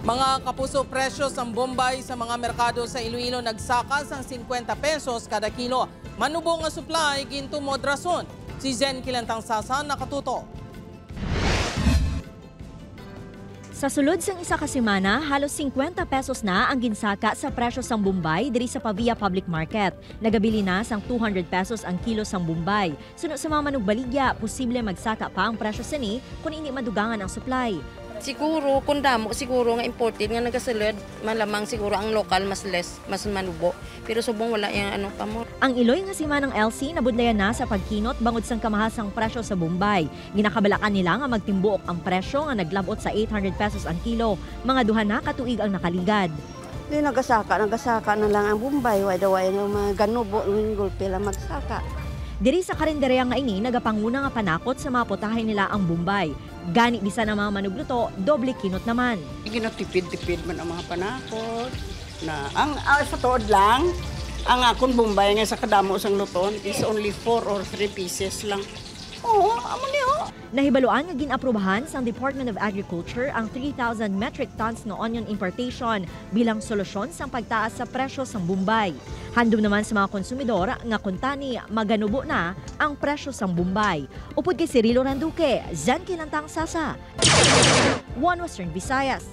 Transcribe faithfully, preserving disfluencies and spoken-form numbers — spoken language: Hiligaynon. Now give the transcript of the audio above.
Mga kapuso, presyo sang bombay sa mga merkado sa Iloilo nagsaka sang singkwenta pesos kada kilo. Manubo nga supply, gintumod rason. Si Zen Kilantang Sasa nakatuto. Sa sulod sang isa ka semana, halos singkwenta pesos na ang ginsaka sa presyo sang bombay diri sa Pavia Public Market. Nagabili na sang two hundred pesos ang kilo sang bombay. Suno sa mga manugbaligya, posible magsaka pa ang presyo sini kon indi madugangan ang supply. Siguro, kung damo siguro nga imported nga nagasulod, malamang siguro ang lokal mas less, mas manubo. Pero subong wala yang ano pa mo. Ang iloy nga semanang L C nabudlayan na sa pagkinot bangod sang kamahal sang presyo sa bombay. Ginakabalakan nila nga magtimbuok ang presyo nga naglab-ot sa eight hundred pesos ang kilo, mga duha na ka tuig ang nakaligad. Di nagasaka, nagasaka na lang ang bombay, way daw way nga mga ganubo, ng gulpi lang magsaka. Diri sa karinderya nga ini, nagapanguna nga panakot sa mga putahe nila ang bombay. Gani, bisan ang mga manugluto, doble kinot naman. Ginatipid-tipid man ang mga panakot. Na, ang, ah, sa tuod lang, ang akon bombay nga sa kadamo sang luton is only four or three pieces lang. Oo, amo ni, oh. Nahibaluan nga gin-aprubahan sang Department of Agriculture ang three thousand metric tons nga onion importation bilang solusyon sang pagtaas sa presyo sang bombay. Handom naman sa mga konsumidor nga kuntani maganubo na ang presyo sang bombay. Upod kay Cirilo Randuque, Zen Kilantang Sasa, One Western Visayas.